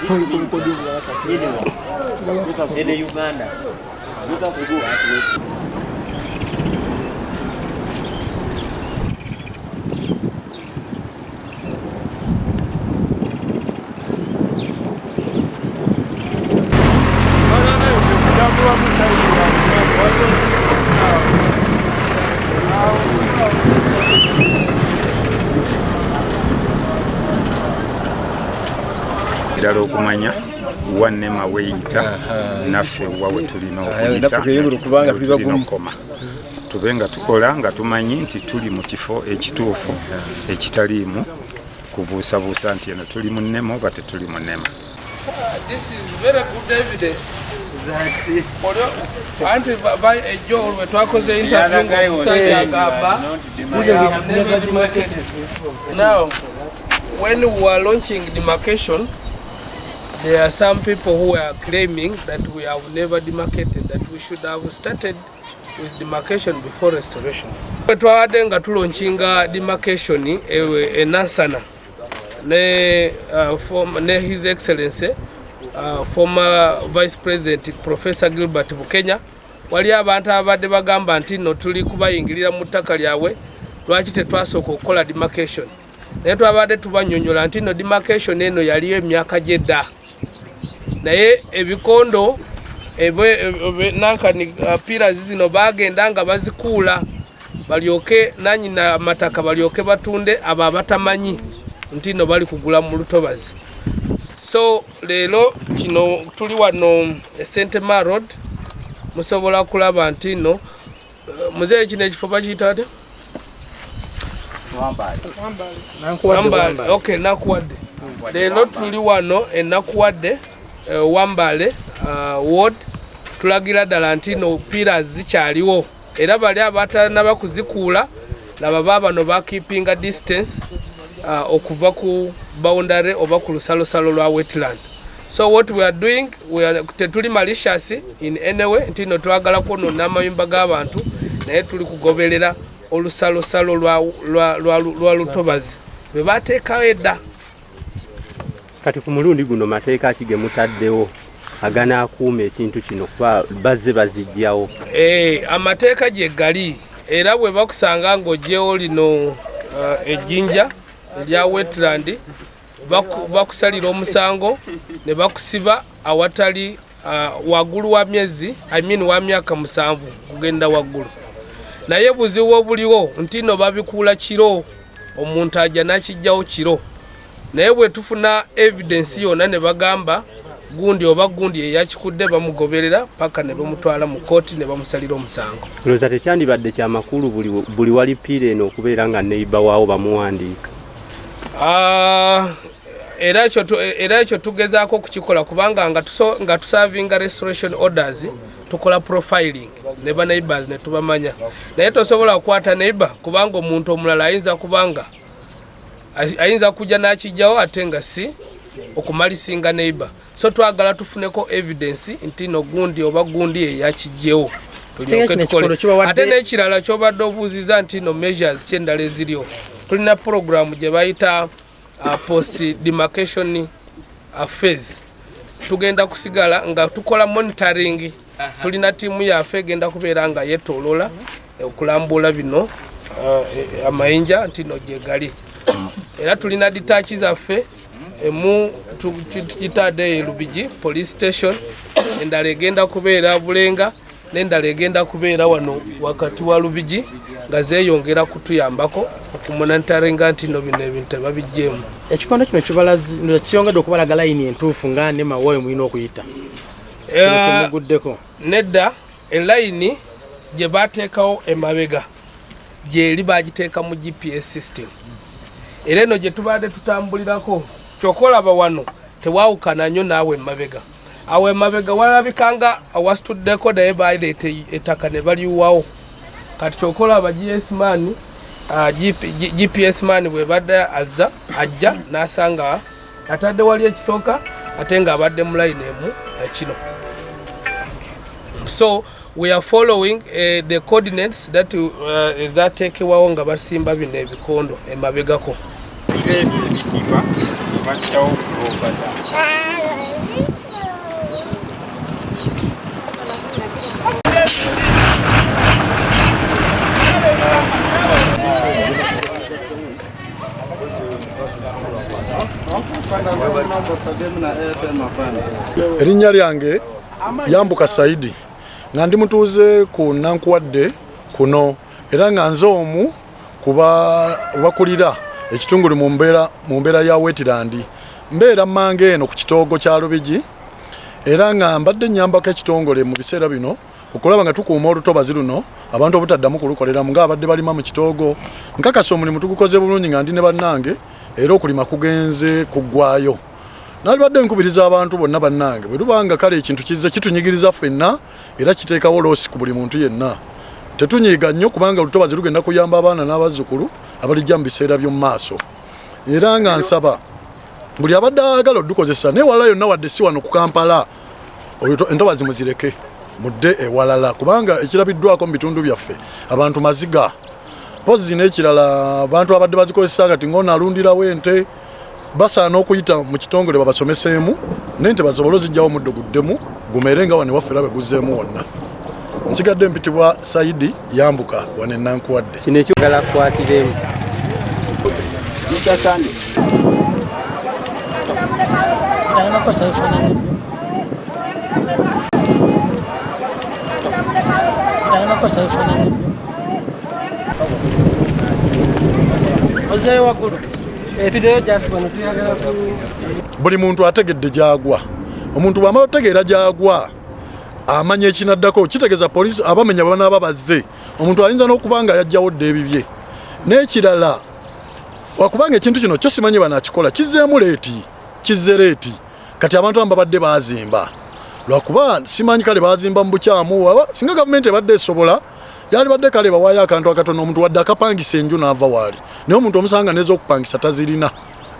Anywhere. Any Uganda. You have to go at work. Ddala okumanya wa NEMA weeyita naffe wa we tulina okuyita, tulina okukoma, tube nga tukola nga tumanyi nti tuli mu kifo ekituufu ekitaliimu kubuusabuusa nti eno tuli mu NEMA oba tetuli mu NEMA. This is very good evidence. Anti ejjo lwe twakoze interview ng'omusajja agamba. Now, when we were launching demarcation, there are some people who are claiming that we have never demarcated, that we should have started with demarcation before restoration. Bwe twabadde nga tulaunchinga demarcation e Nansana ne His Excellency former Vice President Professor Gilbert Bukenya, wali abantu abadde bagamba nti no tuli kubayingirira mu ttaka lyabwe, lwaki tetwasooka okukola demarcation? Naye twabadde tubanyonyola nti no demarcation eno yaliyo emyaka gyedda, naye ebikondo nankani pillars zino bagenda nga bazikuula balyoke nanyina amataka balyoke batunde abo abatamanyi nti no bali kugula mu lutobazi. So leero kino tuli wano Sentema Road, musobola kulaba nti no muzeeyi, kino ekifo bakiyita ate? Okay, Nakuwadde. Leero tuli wano enakuwadde Wambale ward, tulagira ddala nti no pillars zikyaliwo era bali abatanaba kuzikuula laba baabano bakeepinga distance okuva ku boundary oba ku lusalosalo lwa wetland. So what we are doing, we are, tetuli malicious in any way nti no twagala kwonoona amayumba g'abantu, naye tuli kugoberera olusalosalo lwa lutobazi lwe bateekawo edda. Kati ku mulundi guno mateeka ki ge mutaddewo aganaakuuma ekintu kino, kuba bazze bazijjawo? Amateeka gye gali, era bwe bakusanga ng'oggyewo lino ejjinja erya wetland, bakusalira omusango ne bakusiba awatali waggulu wa myezi, I mean wa myaka 7 kugenda waggulu. Naye buzibu obuliwo nti no babikuula kiro, omuntu ajja nakijjawo kiro, naye bwe tufuna evidence yonna ne bagamba gundi oba gundi eyakikudde, bamugoberera paka ne bamutwala mu kooti ne bamusalira omusango. Olowooza tekyandibadde kyamakulu buli wali pillar eno okubeera nga neighbour waawo bamuwandiika? Ah, era ekyo tugezaako okukikola kubanga nga tuservinga restoration orders, tukola profiling ne ba neighbors ne tubamanya, naye tosobola kukwata neighbor kubanga omuntu omulala ayinza kubanga ayinza kujja n'akijjawo ate nga si okumalisinga neighbor. So twagala tufuneko evidence nti no gundi oba gundi eyakijjewo, tulyoke Kino tukole. ekikolo kibawadde- Ate n'ekirala kyobadde obuuziza nti no measures kyendala eziriwo, tulina program gye bayita post demarcation phase. Tugenda kusigala nga tukola monitoring. Tulina tiimu yaffe egenda kubeera nga yetolola okulambula bino amayinja nti no gye gali, era tulina detach zaffe, emu tugitadde e Lubigi Police Station, endala egenda kubeera Bulenga, n'endala egenda kubeera wano wakati wa Lubigi, nga zeeyongera kutuyambako okumonitoringa nti no bino ebintu tebabijjeemu. Ekikondo kino kiyongedde okubalaga layini entuufu nga NEMA waayo mulina okuyita kino kyemuguddeko? Nedda, elayini gye bateekawo emabega gyeri bagiteeka mu GPS system, era eno gye tubadde tutambulirako kyokka olaba wano tewawukana nnyo naawe emabega. Awo emabega walabika nga awasituddeko, naye baleeta ettaka ne baliwawo. Kati kyokka olaba gs man GPS man bwebadde azza ajja n'asanga atadde wali ekisooka ate ng'abadde mu layini emu nakino. So we are following the coordinates that ezateekebwawo nga basimba bino ebikondo emabegako. Ebyo ebidiba bajjawo bulooka zaabwe. Erinnya lyange Yambuka Saidi, nga ndi mutuuze ku Nankuwadde kuno, era nga nze omu kuba bakulira ekitungulu mu mbeera ya wetland. Mbeera mmanga eno ku kitoogo kya Lubigi, era nga mbadde nnyambako ekitongole mu biseera bino okulaba nga tukuuma olutobazi luno abantu obutaddamu kulukoleramu ng'abadde balima mu kitoogo. Nkakasa omulimu tugukoze bulungi nga ndi ne bannange, era okulima kugenze kuggwayo. Nalibadde nkubiriza abantu bonna bannange, bwe luba nga kale ekintu kizze kitunyigiriza ffenna era kiteekawo loosi ku buli muntu yenna, tetunyiiga nnyo kubanga olutobazi lugenda kuyamba abaana n'abazzukulu abalijja mu biseera by'omu maaso. Era nga nsaba buli abadde ayagala odukozesa naye walala yonna, wadde si wano ku Kampala, entobazi muzireke mudde ewalala, kubanga ekirabiddwako mu bitundu byaffe abantu maziga. Mpozi n'ekirala, abantu abadde bazikozesa kati ng'ono alundirawo ente, basaana okuyita mu kitongole babasomeseemu nente basobole ozijjawo omuddo guddemu gumere nga wano ewaffe era bwe guzzeemu wonna. Nsigadde mpitibwa Saidi Yambuka wano e Nankuwadde. Kino ekyogala kukwatiremu. Buli muntu ategedde gyagwa. Omuntu bw'amala otegeera gyagwa amanya ekinaddako, kitegeeza poliisi abamenya banaaba bazze, omuntu ayinza n'okuba nga yajjawo dda ebibye. N'ekirala, wakubanga ekintu kino kyo simanyi banakikola, kizzeemu late, kizze late. Kati abantu abamu babadde bazimba lwakuba simanyi kale bazimba mu bukyamu. Singa gavumenti ebadde esobola, yalibadde kale bawaayo akantu akatono omuntu wadde akapangisa enju n'ava waali, naye omuntu omusanga n'ez'okupangisa tazirina,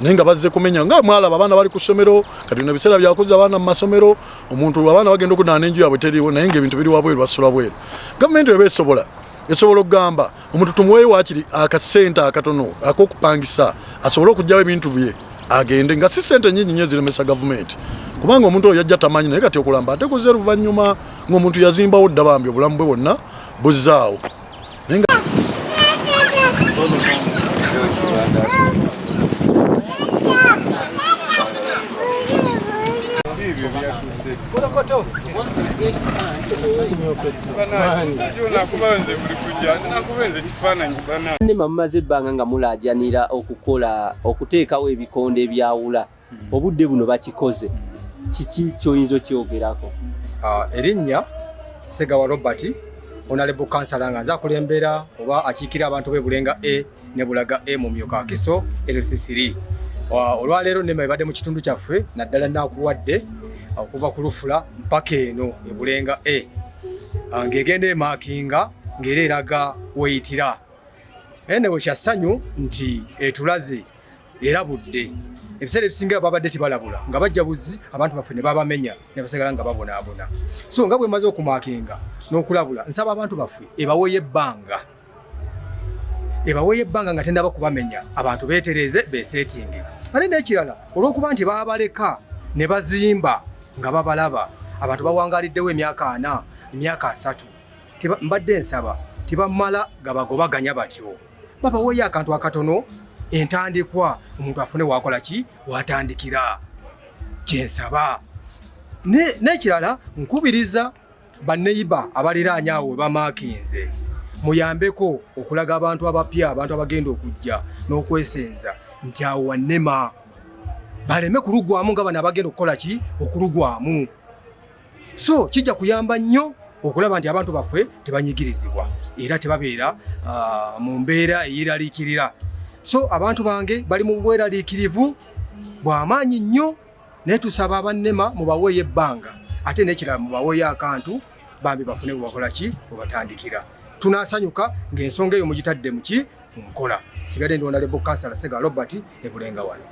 naye nga bazze kumenya. Nga mwalaba abaana bali ku ssomero kati, bino ebiseera byakuzza abaana mu masomero, omuntu abaana bagenda okunaana enju yaabwe teriiwo, naye ng'ebintu biri wabweru, basula bweru. Gavumenti eba esobola, esobola okugamba omuntu tumuweeyo waakiri akasente akatono ak'okupangisa asobole okugyawo ebintu bye agende, nga si sente nyingi nnyo eziremesa gavumenti, kubanga omuntu oyo yajja tamanyi. Naye kati okulamba ate kuze luvannyuma ng'omuntu yazimbawo dda, bambi obulamu bwe bwonna buzzaawo. Naye nga NEMA mumaze ebbanga nga mulaajanira okukola okuteekawo ebikondo ebyawula, obudde buno bakikoze, kiki kyoyinza okyogerako? Erinnya Segawa Robert, honorable kansala, nga nze akulembera oba akiikira abantu b'e Bulenga A ne Bulaga A mu myuka Akiso LC3. Olwaleero NEMA ebadde mu kitundu kyaffe, naddala Nakuwadde okuva ku Lufula mpaka eno e Bulenga A, ng'egenda emaakinga ng'era eraga weyitira. Anyway, kya ssanyu nti etulaze erabudde. Ebiseera ebisinga babadde tebalabula, nga bajja buzi abantu baffe ne babamenya ne basigala nga babonaabona. So nga bwe maze okumakinga n'okulabula, nsaba abantu baffe ebaweeyo ebbanga, ebaweeyo ebbanga nga tennaba kubamenya, abantu beetereeze, beeseetinge. Ate n'ekirala, olw'okuba nti baabaleka ne bazimba nga babalaba, abantu bawangaliddewo emyaka 40, emyaka 30, mbadde nsaba tebamala gabagobaganya batyo, babaweeyo akantu akatono entandikwa, omuntu afune wakola ki watandikira, kyensaba. N'ekirala, nkubiriza banneyiba abaliraanye awo we bamaakinze, muyambeko okulaga abantu abapya, abantu abagenda okujja n'okwesenza nti awo wannema, baleme kulugwamu nga bano abagenda okukola ki okulugwamu. So kijja kuyamba nnyo okulaba nti abantu baffe tebanyigirizibwa era tebabeera mu mbeera eyeraliikirira. So abantu bange bali mu bweraliikirivu bw'amaanyi nnyo, naye tusaba abannema mubaweeyo ebbanga, ate n'ekirala mubaweeyo akantu bambi bafune bwe bakola ki bwe batandikira. Tunaasanyuka ng'ensonga eyo mugitadde mu ki mu nkola. Sigadde ndi Honorable Kansala Sega Robert e Bulenga wano.